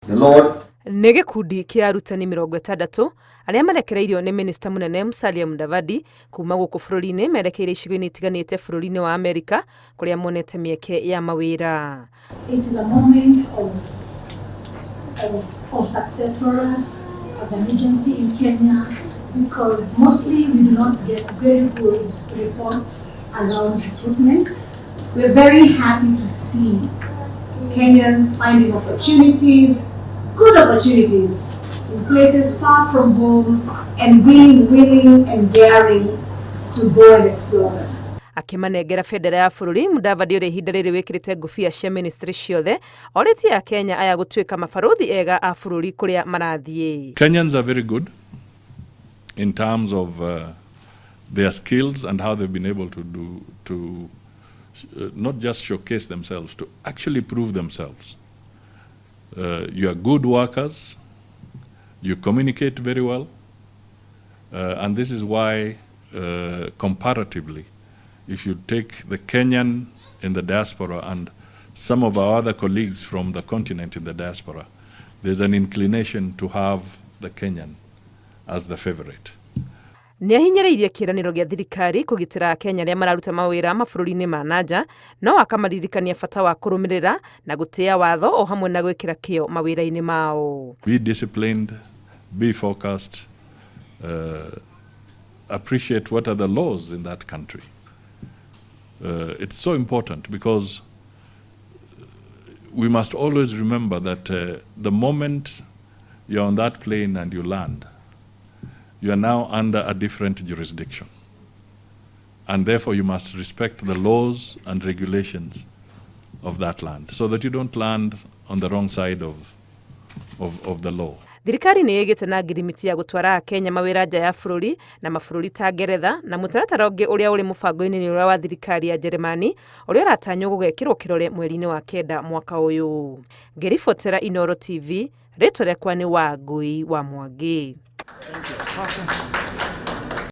The Lord Nĩ gĩkundi kĩa arutani 60 arĩa marekereirio nĩ mĩnĩsta mũnene Musalia Mudavadi kuma gũkũ bũrũri-inĩ merekeire icigo-inĩ itiganĩte bũrũri-inĩ wa Amerika kũrĩa monete mĩeke ya mawĩra. It is a moment of success for us as an agency in Kenya because mostly we do not get very good reports around recruitment. We're very happy to see Kenyans finding opportunities, good opportunities, in places far from home and being willing and daring to go and explore them. Akĩmanengera bendera ya bũrũri, Mudavadi ũrĩa ihinda rĩrĩ wĩkĩrĩte ngũbia cia ministry ciothe orĩtie Akenya aya gũtuĩka mabarũthi ega a bũrũri kũrĩa marathiĩ. Kenyans are very good in terms of their skills and how they've been able to not just showcase themselves, to actually prove themselves. You are good workers, you communicate very well, and this is why, comparatively, if you take the Kenyan in the diaspora and some of our other colleagues from the continent in the diaspora, there's an inclination to have the Kenyan as the favorite. Nĩ ahinyĩrĩirie kĩĩranĩro gĩa thirikari kũgitĩra Akenya arĩa mararuta mawĩra mabũrũri-inĩ ma nanja, no akamaririkania bata wa kũrũmĩrĩra na gũtĩĩa watho o hamwe na gwĩkĩra kĩyo mawĩra-inĩ mao. Be disciplined, be focused, appreciate what are the laws in that country. It's so important because we must always remember that the moment you're on that plane and you land, you are now under a different jurisdiction. And therefore, you must respect the laws and regulations of that land so that you don't land on the wrong side of the law. Thirikari nĩ ĩgĩte na ngirimiti ya gũtwara Akenya mawĩra nja ya bũrũri na mabũrũri ta Ngeretha, na mũtaratara ũngĩ ũrĩa ũrĩ mũbango-inĩ nĩ ũrĩa wa thirikari ya Jeremani ũrĩa ũratanywo gũgekĩrwo kĩrore mweri-inĩ wa kenda mwaka ũyũ. Ngĩribotera Inooro TV, rĩtwa rĩakwa nĩ Wangui wa Mwangi. Thank you.